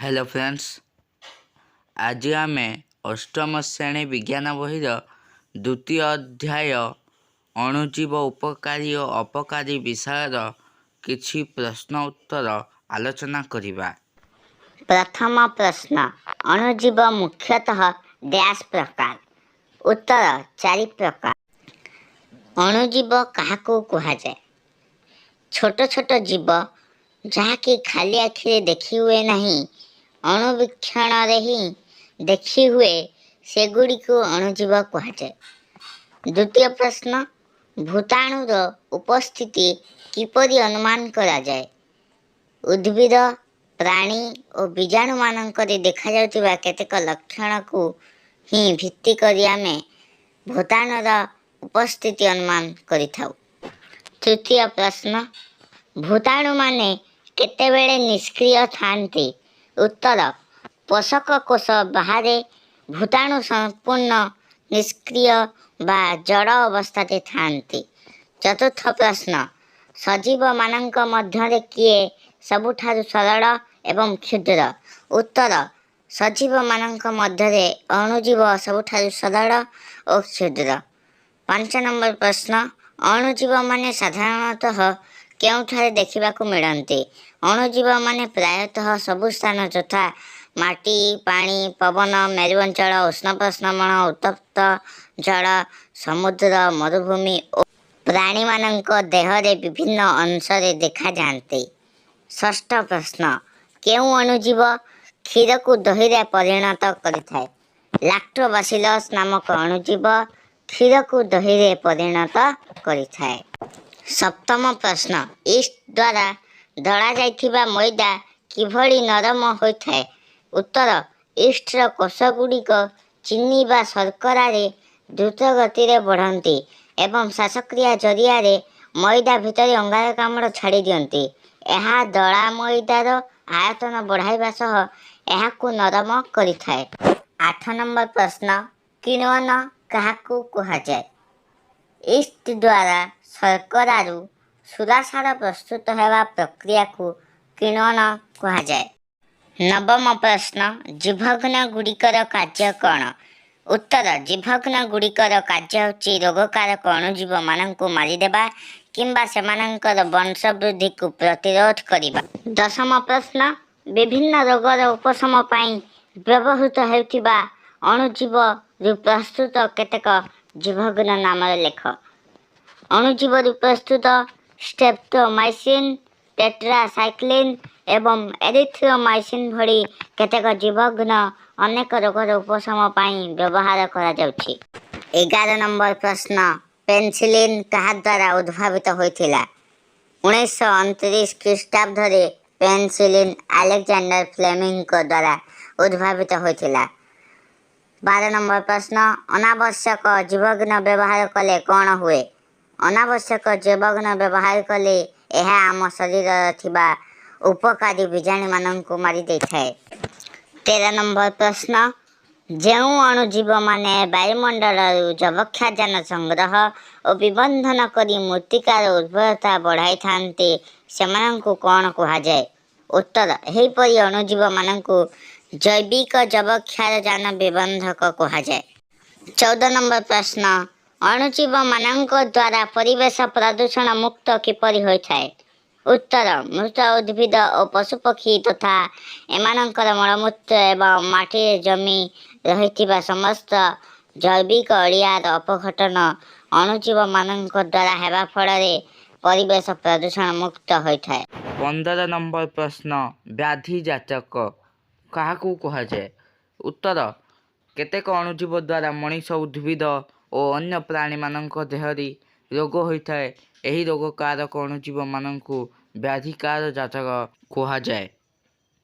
Hello friends, ଆଜି ଆମେ ଅଷ୍ଟମ ଶ୍ରେଣୀ ବିଜ୍ଞାନ ବହିର ଦ୍ୱିତୀୟ ଅଧ୍ୟାୟ ଅଣୁଜୀବ ଉପକାରୀ ଓ ଅପକାରୀ ବିଷୟର କିଛି ପ୍ରଶ୍ନ ଉତ୍ତର ଆଲୋଚନା କରିବା। ପ୍ରଥମ ପ୍ରଶ୍ନ, ଅଣୁଜୀବ ମୁଖ୍ୟତଃ ଡ୍ୟାସ୍ ପ୍ରକାର। ଉତ୍ତର, ଚାରି ପ୍ରକାର। ଅଣୁଜୀବ କାହାକୁ କୁହାଯାଏ? ଛୋଟ ଛୋଟ ଜୀବ ଯାହାକି ଖାଲି ଆଖିରେ ଦେଖି ହୁଏ ନାହିଁ, ଅଣୁବୀକ୍ଷଣରେ ହିଁ ଦେଖି ହୁଏ, ସେଗୁଡ଼ିକୁ ଅଣୁଜୀବ କୁହାଯାଏ। ଦ୍ୱିତୀୟ ପ୍ରଶ୍ନ, ଭୂତାଣୁର ଉପସ୍ଥିତି କିପରି ଅନୁମାନ କରାଯାଏ? ଉଦ୍ଭିଦ, ପ୍ରାଣୀ ଓ ବୀଜାଣୁମାନଙ୍କରେ ଦେଖାଯାଉଥିବା କେତେକ ଲକ୍ଷଣକୁ ହିଁ ଭିତ୍ତି କରି ଆମେ ଭୂତାଣୁର ଉପସ୍ଥିତି ଅନୁମାନ କରିଥାଉ। ତୃତୀୟ ପ୍ରଶ୍ନ, ଭୂତାଣୁମାନେ କେତେବେଳେ ନିଷ୍କ୍ରିୟ ଥାଆନ୍ତି? ଉତ୍ତର, ପୋଷକ କୋଷ ବାହାରେ ଭୂତାଣୁ ସମ୍ପୂର୍ଣ୍ଣ ନିଷ୍କ୍ରିୟ ବା ଜଡ଼ ଅବସ୍ଥାରେ ଥାଆନ୍ତି। ଚତୁର୍ଥ ପ୍ରଶ୍ନ, ସଜୀବମାନଙ୍କ ମଧ୍ୟରେ କିଏ ସବୁଠାରୁ ସରଳ ଏବଂ କ୍ଷୁଦ୍ର? ଉତ୍ତର, ସଜୀବମାନଙ୍କ ମଧ୍ୟରେ ଅଣୁଜୀବ ସବୁଠାରୁ ସରଳ ଓ କ୍ଷୁଦ୍ର। 5 ନମ୍ବର ପ୍ରଶ୍ନ, ଅଣୁଜୀବମାନେ ସାଧାରଣତଃ କେଉଁଠାରେ ଦେଖିବାକୁ ମିଳନ୍ତି? ଅଣୁଜୀବମାନେ ପ୍ରାୟତଃ ସବୁ ସ୍ଥାନ ଯଥା ମାଟି, ପାଣି, ପବନ, ମେରୁ ଅଞ୍ଚଳ, ଉଷ୍ଣ ପ୍ରସ୍ରବଣ, ଉତ୍ତପ୍ତ ଜଳ, ସମୁଦ୍ର, ମରୁଭୂମି ଓ ପ୍ରାଣୀମାନଙ୍କ ଦେହରେ ବିଭିନ୍ନ ଅଂଶରେ ଦେଖାଯାଆନ୍ତି। ଷଷ୍ଠ ପ୍ରଶ୍ନ, କେଉଁ ଅଣୁଜୀବ କ୍ଷୀରକୁ ଦହିରେ ପରିଣତ କରିଥାଏ? ଲାକ୍ଟୋବାସିଲସ୍ ନାମକ ଅଣୁଜୀବ କ୍ଷୀରକୁ ଦହିରେ ପରିଣତ କରିଥାଏ। ସପ୍ତମ ପ୍ରଶ୍ନ, ଇଷ୍ଟ ଦ୍ୱାରା ଦଳାଯାଇଥିବା ମଇଦା କିଭଳି ନରମ ହୋଇଥାଏ? ଉତ୍ତର, ଇଷ୍ଟର କୋଷଗୁଡ଼ିକ ଚିନି ବା ଶର୍କରାରେ ଦ୍ରୁତ ଗତିରେ ବଢ଼ନ୍ତି ଏବଂ ଶ୍ୱାସକ୍ରିୟା ଜରିଆରେ ମଇଦା ଭିତରେ ଅଙ୍ଗାରକାମ୍ଳ ଛାଡ଼ି ଦିଅନ୍ତି। ଏହା ଦଳା ମଇଦାର ଆୟତନ ବଢ଼ାଇବା ସହ ଏହାକୁ ନରମ କରିଥାଏ। 8 ନମ୍ବର ପ୍ରଶ୍ନ, କିଣ୍ୱନ କାହାକୁ କୁହାଯାଏ? ଇଷ୍ଟ ଦ୍ୱାରା ଶର୍କରାରୁ ସୁରାସାର ପ୍ରସ୍ତୁତ ହେବା ପ୍ରକ୍ରିୟାକୁ କିଣ୍ୱନ କୁହାଯାଏ। ନବମ ପ୍ରଶ୍ନ, ଜୀବଘ୍ନଗୁଡ଼ିକର କାର୍ଯ୍ୟ କ'ଣ? ଉତ୍ତର, ଜୀବଘ୍ନଗୁଡ଼ିକର କାର୍ଯ୍ୟ ହେଉଛି ରୋଗକାରକ ଅଣୁଜୀବମାନଙ୍କୁ ମାରିଦେବା କିମ୍ବା ସେମାନଙ୍କର ବଂଶବୃଦ୍ଧିକୁ ପ୍ରତିରୋଧ କରିବା। 10ମ ପ୍ରଶ୍ନ, ବିଭିନ୍ନ ରୋଗର ଉପଶମ ପାଇଁ ବ୍ୟବହୃତ ହେଉଥିବା ଅଣୁଜୀବରୁ ପ୍ରସ୍ତୁତ କେତେକ ଜୀବଘ୍ନ ନାମ ଲେଖ। ଅଣୁଜୀବରୁ ପ୍ରସ୍ତୁତ ଷ୍ଟ୍ରେପ୍ଟୋମାଇସିନ୍, ଟେଟ୍ରାସାଇକ୍ଲିନ୍ ଏବଂ ଏରିଥ୍ରୋମାଇସିନ୍ ଭଳି କେତେକ ଜୀବଘ୍ନ ଅନେକ ରୋଗର ଉପଶମ ପାଇଁ ବ୍ୟବହାର କରାଯାଉଛି। 11 ନମ୍ବର ପ୍ରଶ୍ନ, ପେନିସିଲିନ୍ କାହାଦ୍ୱାରା ଉଦ୍ଭାବିତ ହୋଇଥିଲା? 1929 ଖ୍ରୀଷ୍ଟାବ୍ଦରେ ପେନିସିଲିନ୍ ଆଲେକ୍ଜାଣ୍ଡର ଫ୍ଲେମିଂଙ୍କ ଦ୍ୱାରା ଉଦ୍ଭାବିତ ହୋଇଥିଲା। 12 ନମ୍ବର ପ୍ରଶ୍ନ, ଅନାବଶ୍ୟକ ଜୀବଘ୍ନ ବ୍ୟବହାର କଲେ କ'ଣ ହୁଏ? ଅନାବଶ୍ୟକ ଜୀବଘ୍ନ ବ୍ୟବହାର କଲେ ଏହା ଆମ ଶରୀରରେ ଥିବା ଉପକାରୀ ବୀଜାଣୁମାନଙ୍କୁ ମାରିଦେଇଥାଏ। 13 ନମ୍ବର ପ୍ରଶ୍ନ, ଯେଉଁ ଅଣୁଜୀବମାନେ ବାୟୁମଣ୍ଡଳରୁ ଯବକ୍ଷାରଜାନ ସଂଗ୍ରହ ଓ ବିବନ୍ଧନ କରି ମୃତ୍ତିକାର ଉର୍ବରତା ବଢ଼ାଇଥାନ୍ତି, ସେମାନଙ୍କୁ କ'ଣ କୁହାଯାଏ? ଉତ୍ତର, ଏହିପରି ଅଣୁଜୀବମାନଙ୍କୁ ଜୈବିକ ଯବକ୍ଷାରଜାନ ବିବନ୍ଧକ କୁହାଯାଏ। 14 ନମ୍ବର ପ୍ରଶ୍ନ, ଅଣୁଜୀବମାନଙ୍କ ଦ୍ୱାରା ପରିବେଶ ପ୍ରଦୂଷଣ ମୁକ୍ତ କିପରି ହୋଇଥାଏ? ଉତ୍ତର, ମୃତ ଉଦ୍ଭିଦ ଓ ପଶୁପକ୍ଷୀ ତଥା ଏମାନଙ୍କର ମଳମୂତ୍ର ଏବଂ ମାଟିରେ ଜମି ରହିଥିବା ସମସ୍ତ ଜୈବିକ ଅଳିଆର ଅପଘଟନ ଅଣୁଜୀବମାନଙ୍କ ଦ୍ୱାରା ହେବା ଫଳରେ ପରିବେଶ ପ୍ରଦୂଷଣ ମୁକ୍ତ ହୋଇଥାଏ। 15 ନମ୍ବର ପ୍ରଶ୍ନ, ବ୍ୟାଧି ଯାଚକ କାହାକୁ କୁହାଯାଏ? ଉତ୍ତର, କେତେକ ଅଣୁଜୀବ ଦ୍ୱାରା ମଣିଷ, ଉଦ୍ଭିଦ ଓ ଅନ୍ୟ ପ୍ରାଣୀମାନଙ୍କ ଦେହରେ ରୋଗ ହୋଇଥାଏ। ଏହି ରୋଗକାରକ ଅଣୁଜୀବମାନଙ୍କୁ ବ୍ୟାଧିକାର ଯାଚକ କୁହାଯାଏ।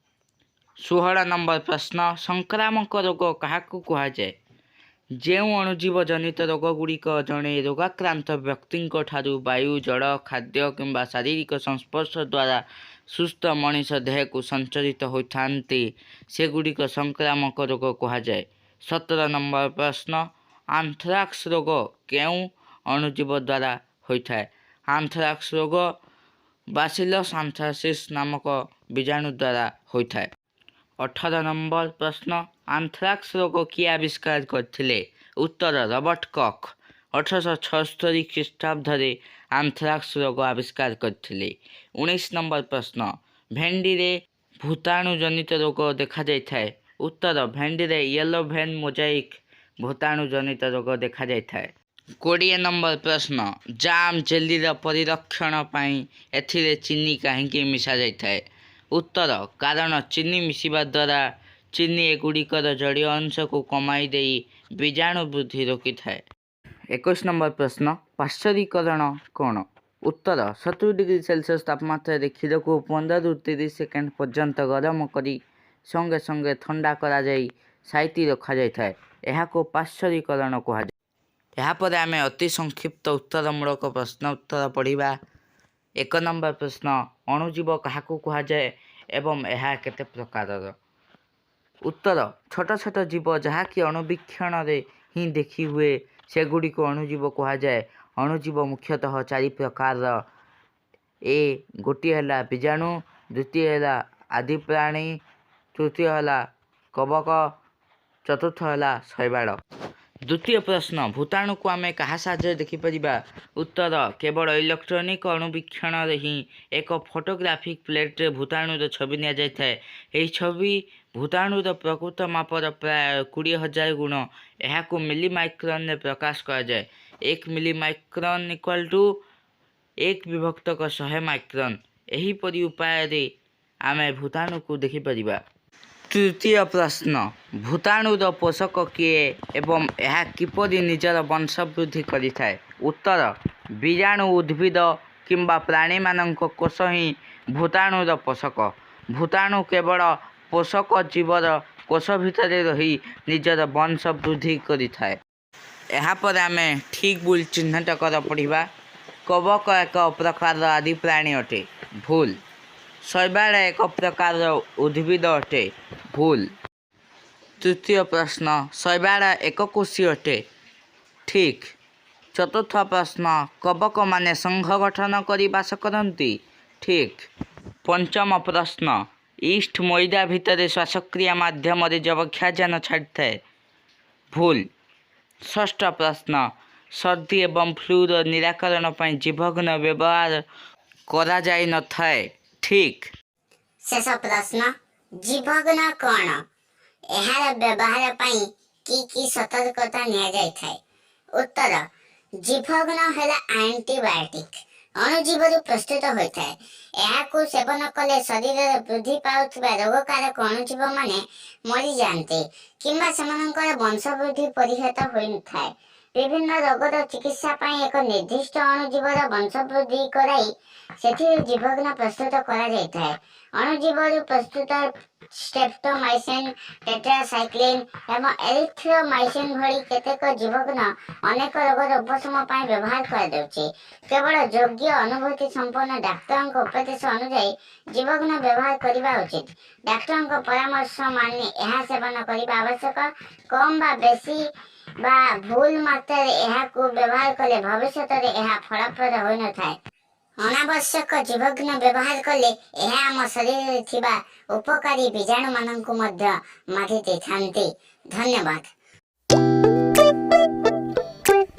16 ନମ୍ବର ପ୍ରଶ୍ନ, ସଂକ୍ରାମକ ରୋଗ କାହାକୁ କୁହାଯାଏ? ଯେଉଁ ଅଣୁଜୀବ ଜନିତ ରୋଗଗୁଡ଼ିକ ଜଣେ ରୋଗାକ୍ରାନ୍ତ ବ୍ୟକ୍ତିଙ୍କ ଠାରୁ ବାୟୁ, ଜଳ, ଖାଦ୍ୟ କିମ୍ବା ଶାରୀରିକ ସଂସ୍ପର୍ଶ ଦ୍ୱାରା ସୁସ୍ଥ ମଣିଷ ଦେହକୁ ସଞ୍ଚରିତ ହୋଇଥାନ୍ତି, ସେଗୁଡ଼ିକ ସଂକ୍ରାମକ ରୋଗ କୁହାଯାଏ। 17 ନମ୍ବର ପ୍ରଶ୍ନ, ଆନ୍ଥ୍ରାକ୍ସ ରୋଗ କେଉଁ ଅଣୁଜୀବ ଦ୍ୱାରା ହୋଇଥାଏ? ଆନ୍ଥ୍ରାକ୍ସ ରୋଗ ବାସିଲସ୍ ଆନ୍ଥ୍ରାସିସ୍ ନାମକ ବୀଜାଣୁ ଦ୍ୱାରା ହୋଇଥାଏ। 18 ନମ୍ବର ପ୍ରଶ୍ନ, ଆନ୍ଥ୍ରାକ୍ସ ରୋଗ କିଏ ଆବିଷ୍କାର କରିଥିଲେ? ଉତ୍ତର, ରବର୍ଟ କକ୍ 1876 ଖ୍ରୀଷ୍ଟାବ୍ଦରେ ଆନ୍ଥ୍ରାକ୍ସ ରୋଗ ଆବିଷ୍କାର କରିଥିଲେ। 19 ନମ୍ବର ପ୍ରଶ୍ନ, ଭେଣ୍ଡିରେ ଭୂତାଣୁ ଜନିତ ରୋଗ ଦେଖାଯାଇଥାଏ। ଉତ୍ତର, ଭେଣ୍ଡିରେ ୟେଲୋ ଭେନ୍ ମୋଜାଇକ୍ ଭୂତାଣୁ ଜନିତ ରୋଗ ଦେଖାଯାଇଥାଏ। 20 ନମ୍ବର ପ୍ରଶ୍ନ, ଜାମ୍ ଜେଲିର ପରିରକ୍ଷଣ ପାଇଁ ଏଥିରେ ଚିନି କାହିଁକି ମିଶାଯାଇଥାଏ? ଉତ୍ତର, କାରଣ ଚିନି ମିଶିବା ଦ୍ୱାରା ଚିନି ଏଗୁଡ଼ିକର ଜଳୀୟ ଅଂଶକୁ କମାଇ ଦେଇ ବୀଜାଣୁ ବୃଦ୍ଧି ରୋକିଥାଏ। 21 ନମ୍ବର ପ୍ରଶ୍ନ, ପାଶ୍ଚରୀକରଣ କ'ଣ? ଉତ୍ତର, 70 ଡିଗ୍ରୀ ସେଲସିୟସ୍ ତାପମାତ୍ରାରେ କ୍ଷୀରକୁ 15ରୁ 30 ସେକେଣ୍ଡ ପର୍ଯ୍ୟନ୍ତ ଗରମ କରି ସଙ୍ଗେ ସଙ୍ଗେ ଥଣ୍ଡା କରାଯାଇ ସାଇତି ରଖାଯାଇଥାଏ। ଏହାକୁ ପାଶ୍ଚରୀକରଣ କୁହାଯାଏ। ଏହାପରେ ଆମେ ଅତି ସଂକ୍ଷିପ୍ତ ଉତ୍ତରମୂଳକ ପ୍ରଶ୍ନ ଉତ୍ତର ପଢ଼ିବା। 1 ନମ୍ବର ପ୍ରଶ୍ନ, ଅଣୁଜୀବ କାହାକୁ କୁହାଯାଏ ଏବଂ ଏହା କେତେ ପ୍ରକାରର? ଉତ୍ତର, ଛୋଟ ଛୋଟ ଜୀବ ଯାହାକି ଅଣୁବୀକ୍ଷଣରେ ହିଁ ଦେଖି ହୁଏ, ସେଗୁଡ଼ିକୁ ଅଣୁଜୀବ କୁହାଯାଏ। ଅଣୁଜୀବ ମୁଖ୍ୟତଃ ଚାରି ପ୍ରକାରର। ଗୋଟିଏ ହେଲା ବୀଜାଣୁ, ଦ୍ୱିତୀୟ ହେଲା ଆଦିପ୍ରାଣୀ, ତୃତୀୟ ହେଲା କବକ, ଚତୁର୍ଥ ହେଲା ଶୈବାଳ। ଦ୍ୱିତୀୟ ପ୍ରଶ୍ନ, ଭୂତାଣୁକୁ ଆମେ କାହା ସାହାଯ୍ୟରେ ଦେଖିପାରିବା? ଉତ୍ତର, କେବଳ ଇଲେକ୍ଟ୍ରୋନିକ୍ ଅଣୁବୀକ୍ଷଣରେ ହିଁ ଏକ ଫଟୋଗ୍ରାଫିକ୍ ପ୍ଲେଟ୍ରେ ଭୂତାଣୁର ଛବି ନିଆଯାଇଥାଏ। ଏହି ଛବି ଭୂତାଣୁର ପ୍ରକୃତ ମାପର ପ୍ରାୟ 20,000 ଗୁଣ। ଏହାକୁ ମିଲି ମାଇକ୍ରନରେ ପ୍ରକାଶ କରାଯାଏ। 1 ମିଲି ମାଇକ୍ରନ୍ ଇକ୍ୱାଲ୍ ଟୁ 1 ବିଭକ୍ତକ 100 ମାଇକ୍ରନ୍। ଏହିପରି ଉପାୟରେ ଆମେ ଭୂତାଣୁକୁ ଦେଖିପାରିବା। ତୃତୀୟ ପ୍ରଶ୍ନ, ଭୂତାଣୁର ପୋଷକ କିଏ ଏବଂ ଏହା କିପରି ନିଜର ବଂଶବୃଦ୍ଧି କରିଥାଏ? ଉତ୍ତର, ବୀଜାଣୁ ଉଦ୍ଭିଦ କିମ୍ବା ପ୍ରାଣୀମାନଙ୍କ କୋଷ ହିଁ ଭୂତାଣୁର ପୋଷକ। ଭୂତାଣୁ କେବଳ ପୋଷକ ଜୀବର କୋଷ ଭିତରେ ରହି ନିଜର ବଂଶ ବୃଦ୍ଧି କରିଥାଏ। ଏହାପରେ ଆମେ ଠିକ୍ ଭୁଲ ଚିହ୍ନଟ କର ପଢ଼ିବା। କବକ ଏକ ପ୍ରକାରର ଆଦିପ୍ରାଣୀ ଅଟେ। ଭୁଲ। ଶୈବାଳ ଏକ ପ୍ରକାରର ଉଦ୍ଭିଦ ଅଟେ। ଭୁଲ। ତୃତୀୟ ପ୍ରଶ୍ନ, ଶୈବାଳ ଏକକୋଷୀ ଅଟେ। ଠିକ୍। ଚତୁର୍ଥ ପ୍ରଶ୍ନ, କବକମାନେ ସଂଘ ଗଠନ କରି ବାସ କରନ୍ତି। ଠିକ୍। ପଞ୍ଚମ ପ୍ରଶ୍ନ, ଇଷ୍ଟ ମଇଦା ଭିତରେ ଶ୍ୱାସକ୍ରିୟା ମାଧ୍ୟମରେ ଯବକ୍ଷାରଜାନ ଛାଡ଼ିଥାଏ। ଭୁଲ। ଷଷ୍ଠ ପ୍ରଶ୍ନ, ସର୍ଦ୍ଦି ଏବଂ ଫ୍ଲୁର ନିରାକରଣ ପାଇଁ ଜୀବଘ୍ନ ବ୍ୟବହାର କରାଯାଇନଥାଏ। ଠିକ୍। ଶେଷ ପ୍ରଶ୍ନ, ଜୀବଘ୍ନ କ'ଣ? ଏହାର ବ୍ୟବହାର ପାଇଁ କି କି ସତର୍କତା ନିଆଯାଇଥାଏ? ଉତ୍ତର, ଜୀବଘ୍ନ ହେଲା ଆଣ୍ଟିବାୟୋଟିକ୍ ଅଣୁଜୀବରୁ ପ୍ରସ୍ତୁତ ହୋଇଥାଏ। ଏହାକୁ ସେବନ କଲେ ଶରୀରରେ ବୃଦ୍ଧି ପାଉଥିବା ରୋଗକାରକ ଅଣୁଜୀବମାନେ ମରିଯାଆନ୍ତି କିମ୍ବା ସେମାନଙ୍କର ବଂଶବୃଦ୍ଧି ପରିହତ ହୋଇଥାଏ। ବିଭିନ୍ନ ରୋଗର ଚିକିତ୍ସା ପାଇଁ ଏକ ନିର୍ଦ୍ଦିଷ୍ଟ ଅଣୁଜୀବର ବଂଶବୃଦ୍ଧି କରାଇ ସେଥିରୁ ଜୀବଘ୍ନ ପ୍ରସ୍ତୁତ କରାଯାଇଥାଏ। ଅଣୁଜୀବରୁ ପ୍ରସ୍ତୁତ ଷ୍ଟ୍ରେପ୍ଟୋମାଇସିନ୍, ଟେଟ୍ରାସାଇକ୍ଲିନ୍ ଏବଂ ଏରିଥ୍ରୋମାଇସିନ୍ ଭଳି କେତେକ ଜୀବଘ୍ନ ଅନେକ ରୋଗର ଉପଶମ ପାଇଁ ବ୍ୟବହାର କରାଯାଉଛି। କେବଳ ଯୋଗ୍ୟ ଅନୁଭୂତି ସମ୍ପନ୍ନ ଡାକ୍ତରଙ୍କ ଉପଦେଶ ଅନୁଯାୟୀ ଜୀବଘ୍ନ ବ୍ୟବହାର କରିବା ଉଚିତ। ଡାକ୍ତରଙ୍କ ପରାମର୍ଶ ମାନି ଏହା ସେବନ କରିବା ଆବଶ୍ୟକ। କମ୍ ବା ବେଶୀ ବା ଭୁଲ ମାତ୍ରାରେ ଏହାକୁ ବ୍ୟବହାର କଲେ ଭବିଷ୍ୟତରେ ଏହା ଫଳପ୍ରଦ ହୋଇନଥାଏ। ଅନାବଶ୍ୟକ ଜୀବଘ୍ନ ବ୍ୟବହାର କଲେ ଏହା ଆମ ଶରୀରରେ ଥିବା ଉପକାରୀ ବୀଜାଣୁମାନଙ୍କୁ ମଧ୍ୟ ମାରି ଦେଇଥାନ୍ତି। ଧନ୍ୟବାଦ।